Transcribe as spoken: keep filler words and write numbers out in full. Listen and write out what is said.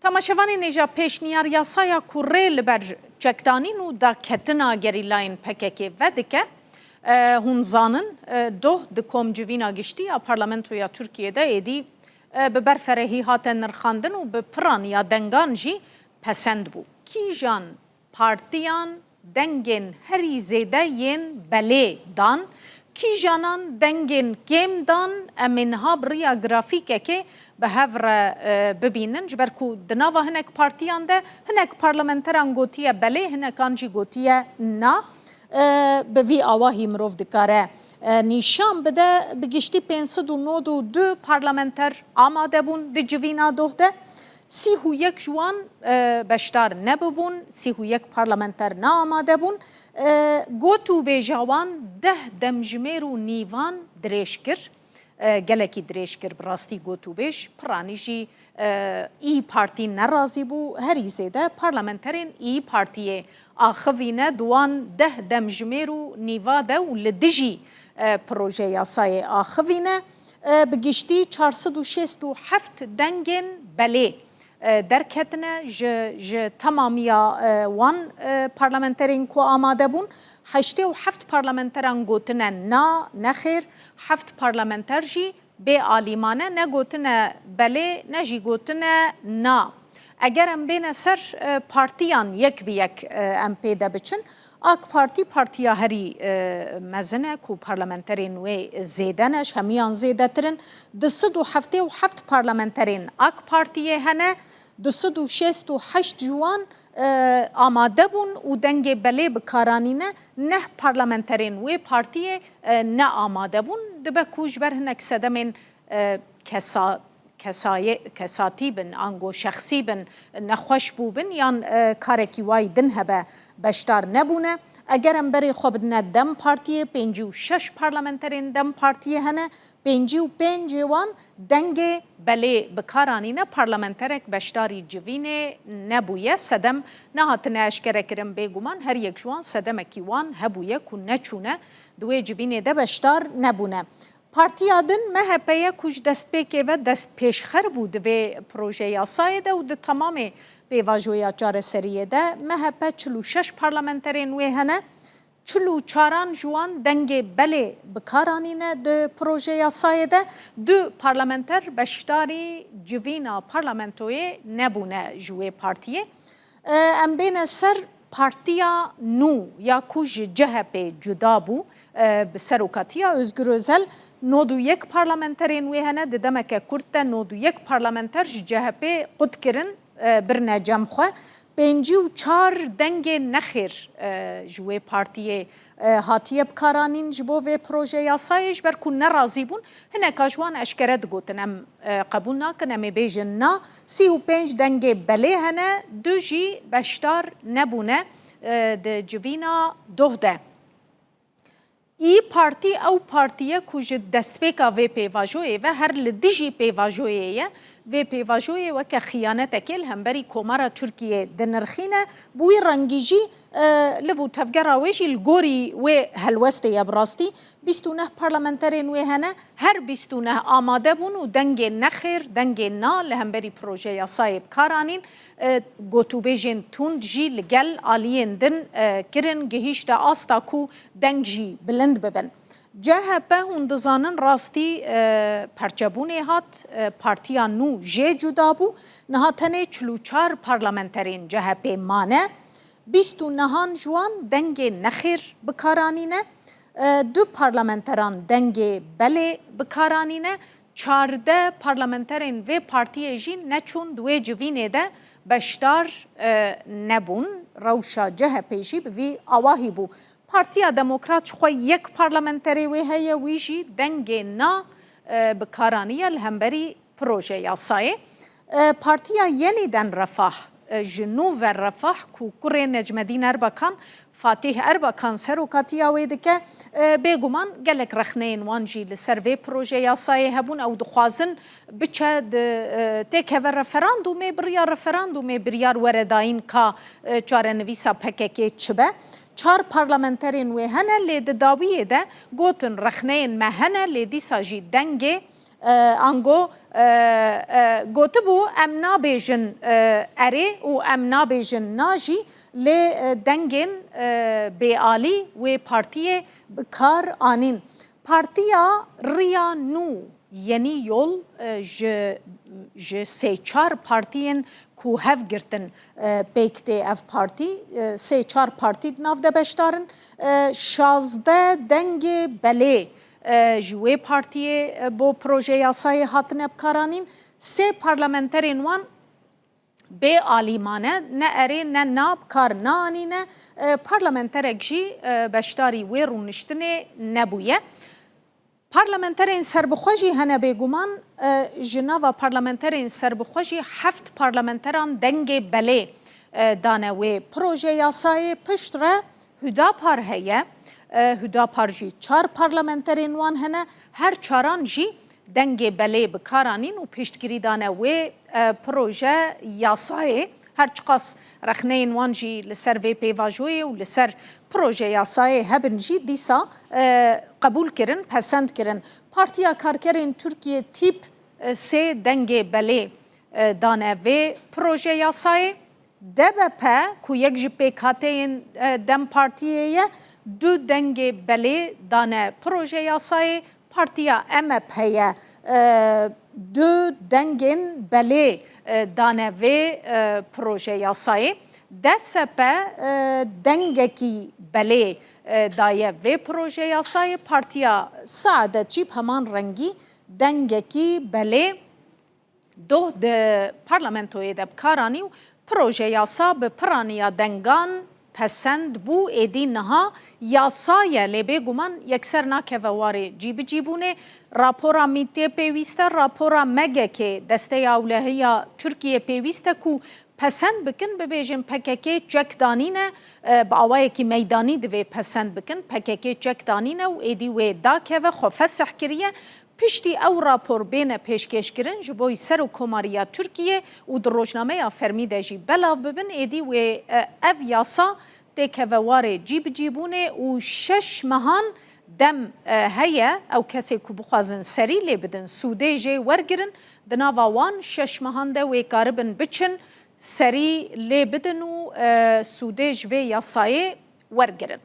Temaşevanên hêja, pêşniyar yasaya ku rê li ber çekdanîn û daketina gerîlayên P K K vedike, e, hûn zanin, e, doh di komcivîna giştî ya Parlamentoya Tirkiyê de êdî, e, bi berferehî hate nirxandin û bi piraniya dengan jî pesend bû. Kîjan partiyan dengên herî zêde yên belê dan, kîjanan dengên kêm dan, em ê niha bi riya grafîkekê bi hev re, e, bibînin, ji ber ku di nava hinek partiyan de hinek parlamenteran gotiye belê, hinekan jî gotiye na. E, bi vî awahî mirov dikare, e, nîşan bide. Bi giştî pênc sed û nod û du parlamenter amade bûn di civîna doh de. Sîh û yek ji wan, e, beşdar nebibûn, sîh û yek parlamenter neamade bûn. E, gotûbêja wan deh demjimêr û nîvan dirêj kir. E, gelekî dirêj kir bi rastî gotûbêj. Piranî jî, e, Î Partî nerazî bû. Herî zêde parlamenterên Î Partiyê axivîne di wan deh demjimêr û nîva de û li dijî, e, proje yasayê axivîne. E, bi giştî çar sed û şêst û heft dengên belê, e, derketine ji, ji temamiya, e, wan, e, parlamenterên ku amade bûn. Heştê û heft parlamenteran gotine na, nexêr, heft parlamenter jî bê alî mane, ne gotine belê, ne jî gotine na. Eger em bêne ser, e, partiyan yek bi yek, e, em pê de biçin, AK Partî partiya herî, e, mezin e ku parlamenterên wê zêde ne, ji hemiyan zêdetir in. Du sed û heftê û heft parlamenterên AK Partiyê hene, du sed û şêst û heşt ji wan, e, amade bûn û dengê belê bi kar anîne, neh parlamenterên wê partiyê, e, ne amade bûn. Dibe ku ji ber hinek sedemên, e, kesa-, kesaye-, kesatî bin, ango şexsî bin, nexweş bûbin yan, e, karekî wayî din hebe, beşdar nebûne. Eger em berê xwe bidine DEM Partiyê, pêncî û şeş parlamenterên DEM Partiyê hene, pêncî û pêncê wan dengê belê bi kar anîne, parlamenterek beşdarî civînê nebûye. Sedem nehatine eşkerekirin, bêguman her yek ji wan sedemekî wan hebûye ku neçûne, di wê civînê de beşdar nebûne. Partiya din MHP ye ku ji destpêkê ve destpêşxer bû di vê proje yasayê de û di temamê pêvajoya çareseriyê de MHP çil û şeş parlamenterên wê hene, çil û çaran ji wan dengê belê bi kar anîne di proje yasayê de, du parlamenter beşdarî civîna parlamentoyê nebûne ji wê partiyê. E, em bêne ser Partiya Nû ya ku ji C H P cuda bû, e, bi serokatiya Özgür Özel, nod û yek parlamenterên wê hene, di demeke kurt de nod û yek parlamenter ji C H P qut kirin, e, birine cem xwe. Pêncî û çar dengê nexêr, e, ji wê partiyê, e, hatiye bikaranîn ji bo vê proje yasayê, ji ber ku nerazî bûn. Hineka ji wan eşkere digotin, em, e, qebûl nakin, em ê bêjin na. Sî û pênc dengê belê hene, du jî beşdar nebûne, e, di civîna doh de. Î Partî ew partî ye ku ji destpêka vê pêvajoyê ve her li dijî pêvajoyê ye. Vê pêvajoyê weke xiyanetekê li hemberî Komara Tirkiyê dinirxîne. Bi wî rengî jî, e, liv û tevgera wê jî li gorî wê helwestê ye bi rastî. Bîst û neh parlamenterên wê hene, her bîst û neh amade bûn û dengê nexêr, dengê na li hemberî proje yasayê bi kar anîn. E, gotûbêjên tund jî li gel aliyên din, e, kirin, gihîşte asta ku deng jî bilind bibin. C H P, hûn dizanin, rastî, e, perçebûnê hat, e, Partiya Nû jê cuda bû. Niha tenê çil û çar parlamenterên C H P mane. Bîst û nehan ji wan dengê nexêr bi kar anîne. E, du parlamenteran dengê belê bi kar anîne. Çardeh parlamenterên vê partiyê jî neçûn di wê civînê de beşdar, e, nebûn. Rewşa C H P jî bi vî awahî bû. Partiya Demokrat ji xwe yek parlamenterê wê heye, wî jî dengê na, e, bi kar aniye li hemberî proje yasayê. E, Partiya Yeniden Refah, e, ji nû ve Refah ku kurê Necmedîn Erbakan, Fatîh Erbakan serokatiya wê dike, e, bêguman gelek rexneyên wan jî li ser vê proje yasayê hebûn. Ew dixwazin biçe di, e, têkeve referandûmê, bi riya referandûmê biryar were dayîn ka, e, çarenivîsa P K K çi be. Çar parlamenterên wê hene, lê di dawiyê de gotin rexneyên me hene, lê dîsa jî dengê, e, ango, e, e, gotibû, em nabêjin, e, erê û em nabêjin na jî, lê, e, dengên, e, bêalî wê partiyê bi kar anîn. Partiya Riya Nû, Yeni Yol, e, ji, ji sê çar partiyên ku hev girtin, e, pêk tê ev partî, e, sê çar partî di nav de beşdar in. E, şazdeh dengê belê, e, ji wê partiyê, e, bo proje yasayê hatine bikaranîn. Sê parlamenterên wan bê alî mane, ne erê ne na bi kar naanîne. E, parlamenterek jî, e, beşdarî wê rûniştinê nebûye. Parlamenterên serbixwe jî hene bêguman, e, ji nava parlamenterên serbixwe jî heft parlamenteran dengê belê, e, dane wê proje yasayê. Pişt re Hudapar heye. E, Hudapar jî çar parlamenterên wan hene. Her çaran jî dengê belê bi kar anîn û piştgirî dane wê, e, proje yasayê. Her çiqas rexneyên wan jî li ser vê pêvajoyê û li ser proje yasayê hebin jî, dîsa, e, qebûl kirin, pesend kirin. Partiya Karkerên Tirkiyê, tîp, e, sê dengê belê, e, dane vê proje yasayê. D B P, ku yek ji pêkhateyên, e, DEM Partiyê ye, du dengê belê dane proje yasayê. Partiya M H P ye, e, du dengên belê, e, dane vê, e, proje yasayê. D S P, e, dengekî belê, e, daye vê proje yasayê. Partiya Saadet jî bi heman rengî dengekî belê doh di parlamentoyê de bi kar anî û proje yasa bi piraniya dengan pesend bû. Êdî niha yasa ye, lê bêguman yekser nakeve warê cîbicîbûnê. Rapora mîtê pêwîst e, rapora M G K, Desteya Ewlehiya Tirkiyê pêwîst e ku pesend bikin, bibêjin P K K çek danîne, e, bi awayekî meydanî divê pesend bikin. P K K çek danîne û êdî wê dakeve, xwe fesih kiriye. Piştî ew rapor bêne pêşkêşkirin ji bo Serokkomariya Tirkiyê û di rojnameya fermî de jî belav bibin, êdî wê, e, ev yasa têkeve warê cîbicîbûnê û şeş mehan dem, e, heye. Ew kesê ku bixwazin serî lê bidin, sûdê jê wergirin, di nava wan şeş mehan de wê karibin biçin, serî lê bidin û, e, sûdê ji vê yasayê wergirin.